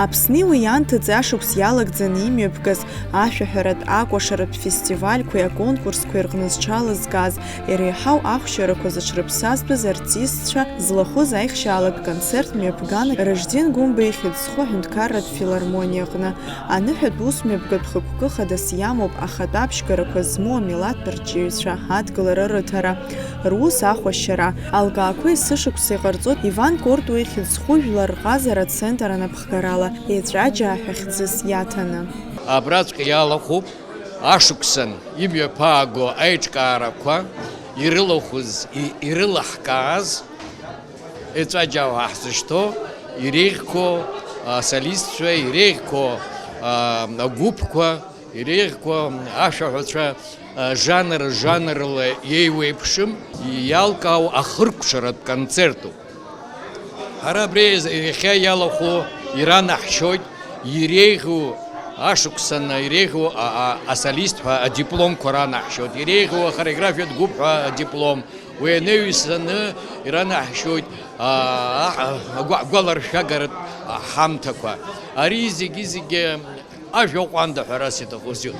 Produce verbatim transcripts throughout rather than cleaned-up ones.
Аԥсни уи ианҭыҵи ашықәс иалагӡаны имҩаԥгаз ашәаҳәаратә, акәашаратә фестивальқәеи аконкурсқәеи рҟны зҽалызкааз, иреиҳау ахәшьарақәа зыҽрыԥсазтәыз артистцәа злахәыз аихшьаалатә концерт мҩаԥган Ражден Гәымба ихьӡ зху аҳәынҭқарратә филармониа аҟны. Аныҳәатә ус мҩаԥгатә хықәкы хадас иамоуп ахатә аԥшьгарақәа змоу амилаҭтә арҿиаҩцәа адгылара рыҭара, рус ахәашьара. Алкаақәа есышықәса иҟарҵоит Иван Кортуа ихьӡ зху жәлар рҟазара ацентр анапхгарала еҵәаџьаа ҳәа хьӡыс иаҭаны. Абраҵәҟьа иалахәуп ашықәсан имҩаԥааго аиҿкаарақәа ирылахәыз, и-, ирылаҳкааз, еҵәаџьаа ҳәа ҳзышьҭоу, иреиӷьқәоу асолистцәа, иреиӷьқәоу, а, агәыԥқәа, иреиӷьқәоу ашәаҳәацәа, а, жанр, жанрла еиуеиԥшым, иалкаау ахыркәшаратә концертуп. Ҳара абри иахьа иалахәу иранаҳшьоит, иреиӷьу ашықәсан иреиӷьу а-, а-, асолист ҳәа адипломқәа ранаҳшьоит, иреиӷьу ахореографиатә гәыԥ ҳәа адиплом, уи анаҩсаны иранаҳшьоит, а, а, агәа-, агәаларшәагаратә ҳамҭақәа. Ари зегьы-зегьы ажәа ҟәанда ҳәарас иҭахуп.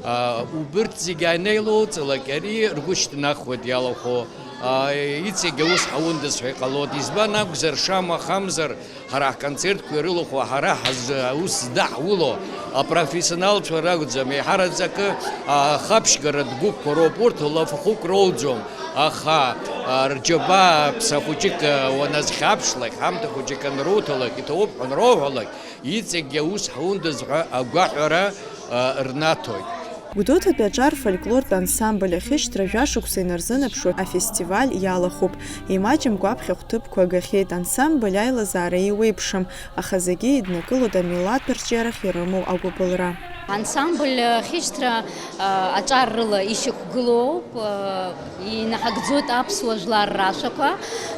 А, убырҭ зегьы анеилоуҵалак, ари ргәы шьҭнахуеит иалахәу, а, иҵегь аус ҳаундаз ҳәа иҟалоит. Избан акәзар, шамахамзар, ҳара ҳконцертқәа ирылахәу, ҳара ҳаз-, аус здаҳуло апрофессионалцәа ракәӡам, еиҳараӡакы, а, хаԥшьгаратә гәыԥқәа роуп, урҭ лафахәык роуӡом, аха, а, рџьабаа ԥса хәыҷык, а, уаназхьаԥшлак, ҳамҭа хәыҷык анруҭалак, иҭоуп ҳәа анроуҳәалак, иҵегьгьы аус ҳаундаз ҳәа агәаҳәара, а, рнаҭоит. Гәдоуҭатәи аҿар фольклортә ансамбль ахьышьҭра жәашықәса инарзынаԥшуа афестиваль иалахәуп. Имаҷымкәа аԥхьахә ҭыԥқәа агахьеит, ансамбль аилазаара еиуеиԥшым, аха зегьы еиднакылоит амилаҭтә арҿиарахь ирымоу агәыбылра. Ансамбль ахьышьҭра, а, аҿар рыла ишьақәгылоуп, а, инаҳагӡоит аԥсуа жәлар рашәақәа,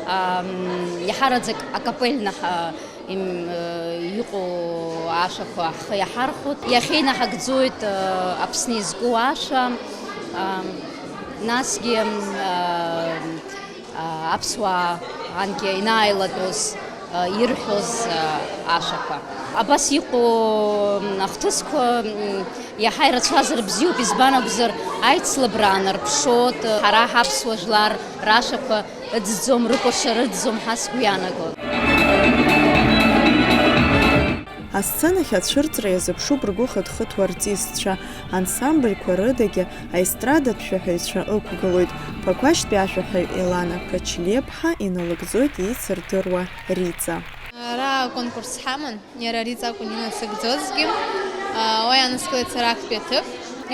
ам, иаҳараӡак акапельно ҳа-, им-, э, иҟоу ашәақәа ҳхы иаҳархәоит. Иахьа инаҳагӡоит, э, Аԥсны изку ашәа, ам, насгьы, ам, э, а, аԥсуаа анкьа инааилатәоз, э, ирҳәоз, э, ашәақәа. Абас иҟоу, м, ахҭысқәа, м, иаҳа ирацәазар бзиоуп, избан акәзар, аицлабра аанарԥшуеит, ҳара ҳаԥсуа жәлар рашәақәа ыӡӡом, рыкәашара ыӡӡом ҳәа сгәы иаанагоит. Асценахь ацәырҵра иазыԥшуп ргәы хыҭхыҭуа артистцәа, ансамбльқәа рыдагьы аестрадатә шәаҳәаҩцәа ықәгылоит. Ԥақәашьтәи ашәаҳәаҩ Елана Ԥачлиаԥҳа иналыгӡоит еицырдыруа Риҵа. Ара аконкурс ҳаман, иара Риҵа акәын инацыгӡозгьы. Уа иааныскылеит сара актәи аҭыԥ.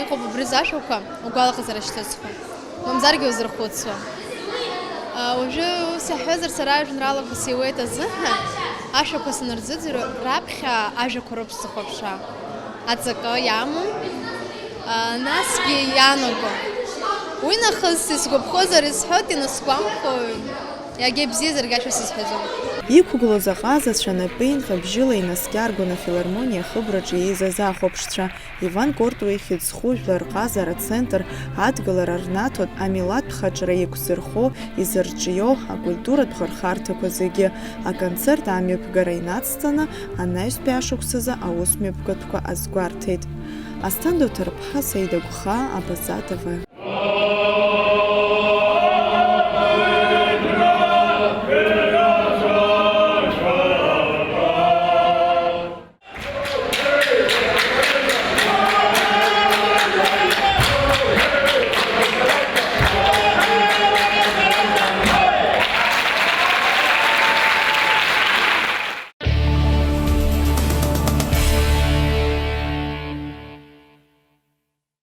Иҟоуп убри зашәақәа угәалаҟазара шьҭызхуа. Мамзаргьы узырхәыцуа. Уажәы ус иаҳҳәозар, сара ажәеинраалақәа сиуеит азыҳәан, ашәақәа санырзыӡырҩ, раԥхьа ажәақәа роуп сзыхәаԥшуа. Аҵакы иамоу, насгьы иаанаго. Уи нахыс исгәаԥхозар исҳәоит, инасгәамԥхо, иагьа ибзиазаргьы ашәа сызҳәаӡом. Иқәгылоз аҟазацәа напеинҟьабжьыла инаскьаргон афилармониа ахыбраҿы еизаз ахәаԥшцәа. Иван Кортуа ихьӡ зху жәлар рҟазара ацентр адгылара рнаҭоит, амилаҭтә хаҿра еиқәзырхо, изырҿио, акультуратә хырхарҭақәа зегьы. Аконцерт амҩаԥгара инацҵаны, анаҩстәи ашықәсазы аусмҩаԥгатәқәа азгәарҭеит. Асҭанда Ҭарԥҳа, Саида Гәхаа, Абаза Т В.